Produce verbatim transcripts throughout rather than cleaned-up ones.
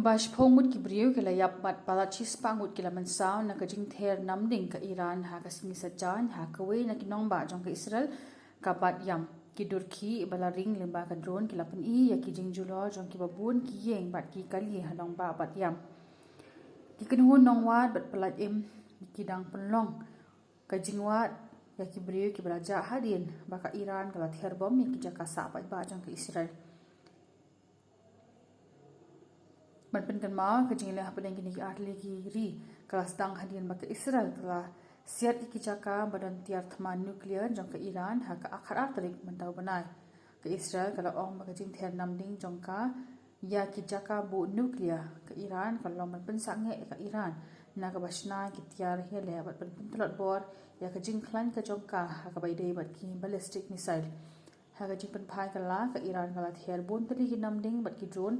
Ba shiphew ngut ki briew ki la ïap bad palat shispah ngut ki la mynsaw na ka jingther namding ka Iran ha ka sngi Saitjaiñ ha kawei na ki nongbah jong ka Israel, ka Bat Yam. Ki dur khih ba la ring lyngba ka drone ki la pyni ïa ki jingjulor jong kiba bun ki ïing bad ki kali ha nongbah Bat Yam. Ki kynhun nongwad bad pyllait im ki dang pynlong ka jingwad ïa ki briew kiba la jah hadien ba ka Iran ka la ther bom ïa ki jaka sah paidbah jong ka Israel. Ban pynkynmaw, ka jingleh hapdeng kine ki artylli ki ri ka la sdang hadien ba ka Israel ka la siat ïa ki jaka ba don tiar thma nuclear jong ka Iran ha ka khatar tarik mynta u bnai. Ka Israel ka la ong ba ka jingther namding jong ka ïa ki jaka buh nuclear ka Iran ka long ban pynsangeh ïa ka Iran na kaba shna ki tiar ïaleh bad ban pyntlot bor ïa ka jingkhlaiñ ka jong ka ha kaba ïadei bad ki ballistic missile. Ha ka jingpynphai kylla, ka Iran ka la ther bun tylli ki namding bad ki drone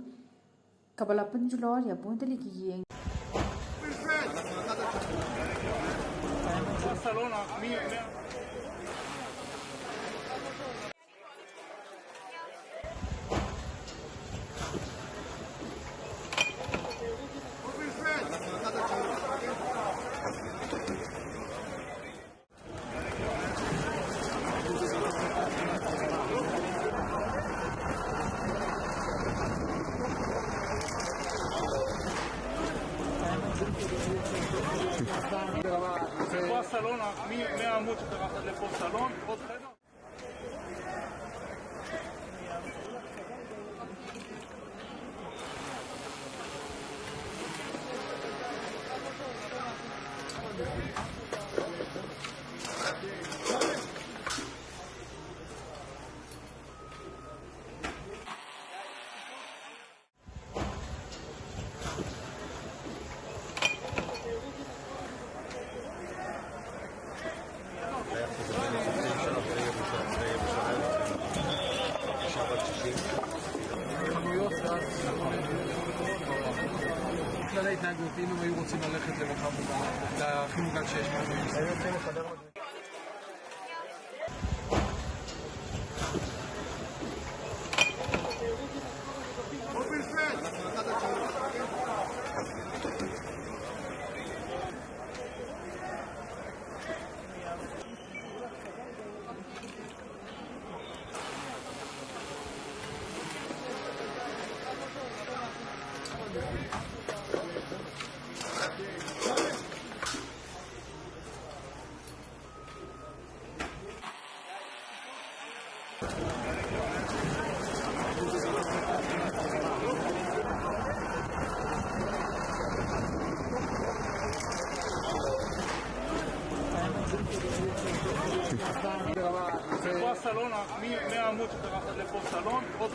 kaba la pynjulor ïa bun tylli ki ïing. Trois salons, là, mille, mille עמוד, tu peux rentrer pour le salon, autre. כללי התנהגות, אם הם היו רוצים ללכת למרחב מוגן, להכי מוגן שיש בארץ. Trois salons, là, mille, mille עמוד, tu peux rentrer pour le salon, autre.